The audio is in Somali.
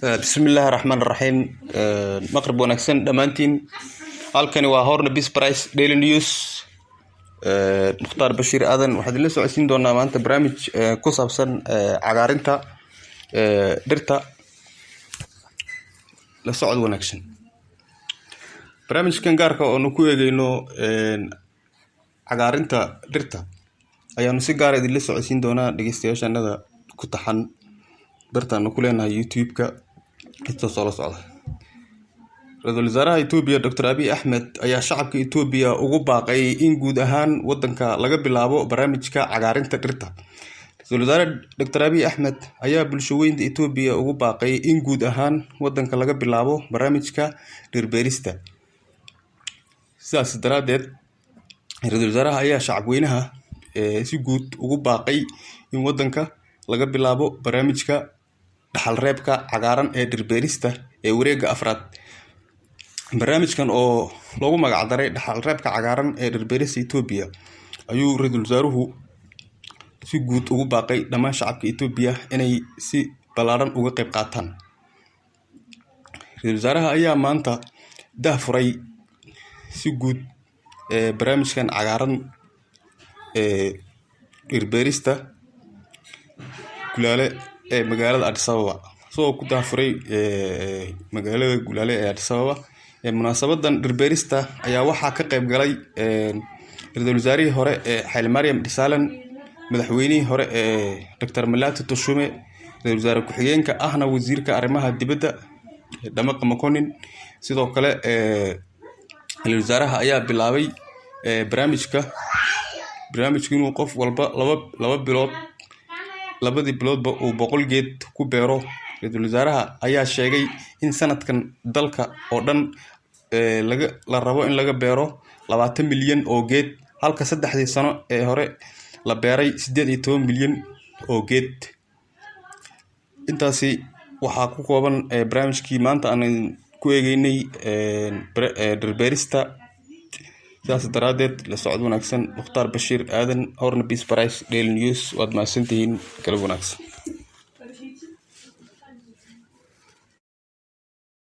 Bismillaahi raxmaani raxiim. Maqrib wanaagsan dhammaantiin. Halkani waa Horn Peace Prize Daily News. Mukhtaar Bashiir Aadan waxaad idinla socodsiin doonaa maanta barnaamij ku saabsan cagaarinta dhirta. La socod wanaagsan. Barnaamijkan gaarka oonu ku eegeyno cagaarinta dhirta ayaanu si gaara idinla socodsiin doonaa dhegeystayaashanada ku taxan bartaanu ku leenahay YouTube-ka intaasoo la socda. Ra-iisul wasaaraha Itoobiya, Dr Abiy Axmed, ayaa shacabka Itoobiya ugu baaqay in guud ahaan wadanka laga bilaabo barnaamijka cagaarinta dhirta. Ra-iisul wasaare Dr Abiy Axmed ayaa bulshaweynta Itoobiya ugu baaqay in guud ahaan wadanka laga bilaabo barnaamijka dhirbeerista. Sidaas daraadeed, ra-iisul wasaaraha ayaa shacabweynaha si guud ugu baaqay in wadanka laga bilaabo barnaamijka dhaxalreebka cagaaran ee dhirbeerista ee wareega afraad. Barnaamijkan oo loogu magac daray dhaxalreebka cagaaran ee dhirbeerista Itoobiya ayuu ra-iisul wasaaruhu si guud ugu baaqay dhammaan shacabka Itoobiya inay si ballaaran uga qeyb qaataan. Ra-iisul wasaaraha ayaa maanta daah furay si guud barnaamijkan cagaaran ee dhirbeerista Gulaale ee magaalada Addis Ababa, isagoo ku daahfuray magaalada Gulaale ee Addis Ababa. Munaasabadan dhirbeerista ayaa waxaa ka qeyb galay ra-iisul wasaarihii hore ee Xayle Desalegn, madaxweynihii hore ee Dr Mulatu Teshome, ra-iisul wasaare ku-xigeenka ahna wasiirka arrimaha dibadda Damaqa Makonnen. Sidoo kale, ra-iisul wasaaraha ayaa bilaabay barnaamijka inuu qof walba 2 bilood, labadii biloodba uu 100 geed ku beero. Ra-iisul wasaaraha ayaa sheegay in sanadkan dalka oo dhan laga la rabo in laga beero 20 milyan oo geed, halka 3dii sano ee hore la beeray 18 milyan oo geed. Intaasi waxaa ku kooban barnaamijkii maanta aan ku eegeynay dhirbeerista. Sidaas daraadeed, la socod wanaagsan. Mukhtaar Bashiir Aadan, Horn Peace Prize Daily News. Waad mahadsantihiin, galab wanaagsan.